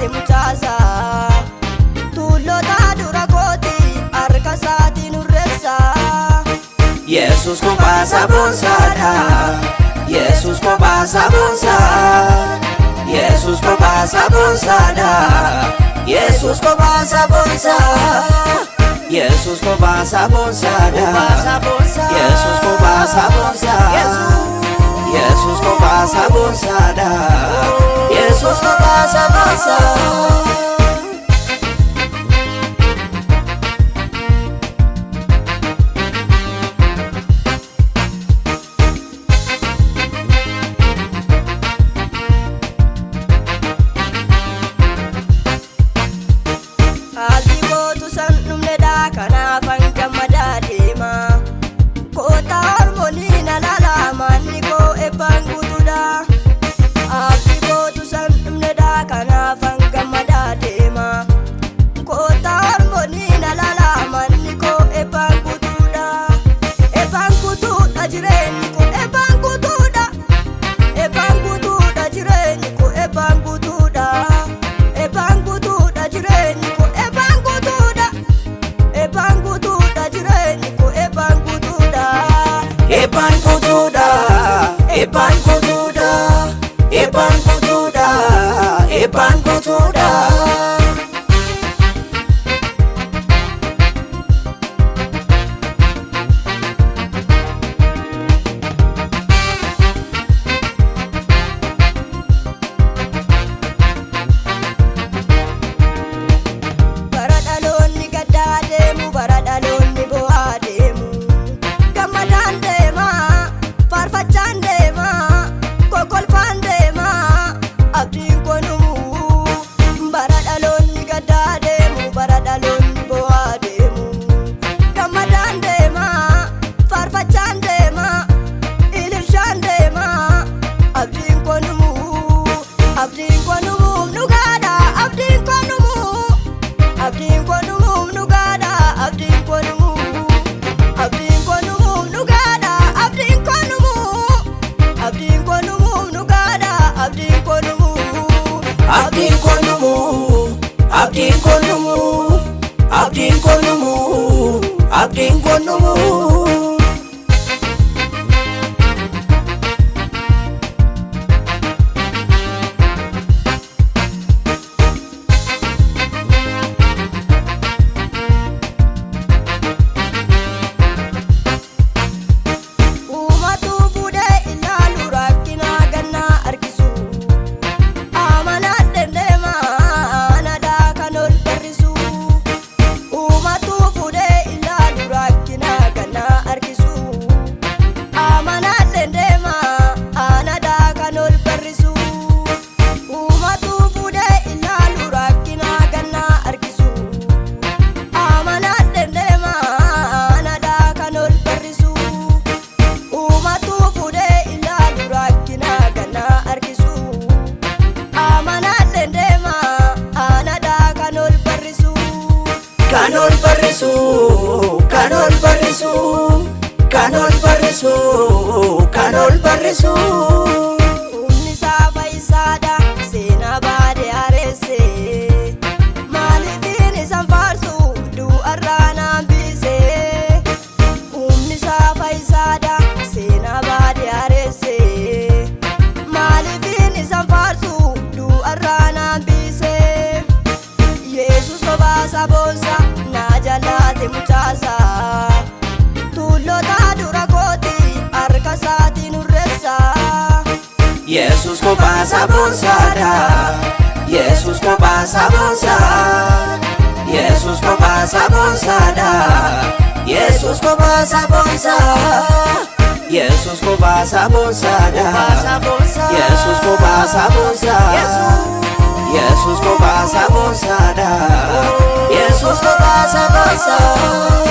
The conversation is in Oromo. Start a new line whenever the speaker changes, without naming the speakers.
jalaate mucaasaa. Tuulota dura kooti harka isaatiin urreessaa.
Yesus kophaasa boonsaadha. Yesus kophaasa boonsaa. Yesus kophaasa boonsaadha. Yesus kophaasa boonsaa. Yesus kophaasa boonsaadha. Yesus kophaasa boonsaa. Yesus kophaasa boonsaadha. Yesus kophaasa boonsaa.
Haalli kootu san dhumnedha kanaafan gammadaa deema. Koota hormoonii na laala manni koo eebbaan guutuudha. Haalli kootu san dhumnedha kanaafan gammadaa deema. Koota hormoonii na laala manni koo eebbaan guutuudha. Eebbaan guutuudha jireenyi koo eebbaan guutuudha. Eebbaan guutuudha jireenyi koo eebbaan guutuudha. Eebbaan guutuudha jireenyi koo eebbaan guutuudha. Eebbaan guutuudha jireenyi koo eebbaan guutuudha.
Eebbaan guutuudha. Eebbaan guutuudha. Eebbaan guutuudha. Eebbaan guutuudha.
Bara dhaloonni gaddaa deemu bara dhaloonni bo'aa deemu. Gammadaan deema faarfachaan deema kokkolfaan deema abdiin konumu. Bara dhaloonni gaddaa deemu bara dhaloonni bo'aa deemu. Gammadaan deema faarfachaan deema ililchaan deema abdiin konumu. Abdiin konumu dhugaadha abdiin konumu. Abdiin konumu dhugaadha abdiin konumu. Abdiin konumu dhugaadha abdiin konumu. Abdiin konumu dhugaadha abdiin konumu.
Abdiin konumu, abdiin konumu, abdiin konumu, abdiin konumu.
Uummatu fuudhee ilaalu rakkina gannaa harkisu. Amanaan deema anadaa kan ol barrisu. Uummatu fuudhee ilaalu rakkina gannaa harkisu. Amanaan deema anadaa kan ol barrisu. Uummatu fuudhee ilaalu rakkina gannaa harkisu. Amanaan deema anadaa kan ol barrisu. Uummatu fuudhee ilaalu rakkina gannaa harkisu. Amanaan deema anadaa kan ol barrisu.
Kan ol barrisu, kan ol barrisu, kan ol barrisu, kan ol barrisu.
Humni isaa fayyisaadha seenaa baadee hareesse. Maaliifin isaan faarsu du'arraa naan biise. Humni isaa fayyisaadha seenaa baadee hareesse. Maaliifin isaan faarsu du'arraa naan biise. Yesus kophaasa boonsa na jalaate mucaasaa. Tuulota dura kooti harka isaatiin urreessaa.
Yesus kophaasa boonsaadha. Yesus kophaasa boonsaa. Yesus kophaasa boonsaadha. Yesus kophaasa boonsaa. Yesus kophaasa boonsaadha. Yesus kophaasa boonsaa. Yesus kophaasa boonsaadha. Yesus kophaasa boonsaa.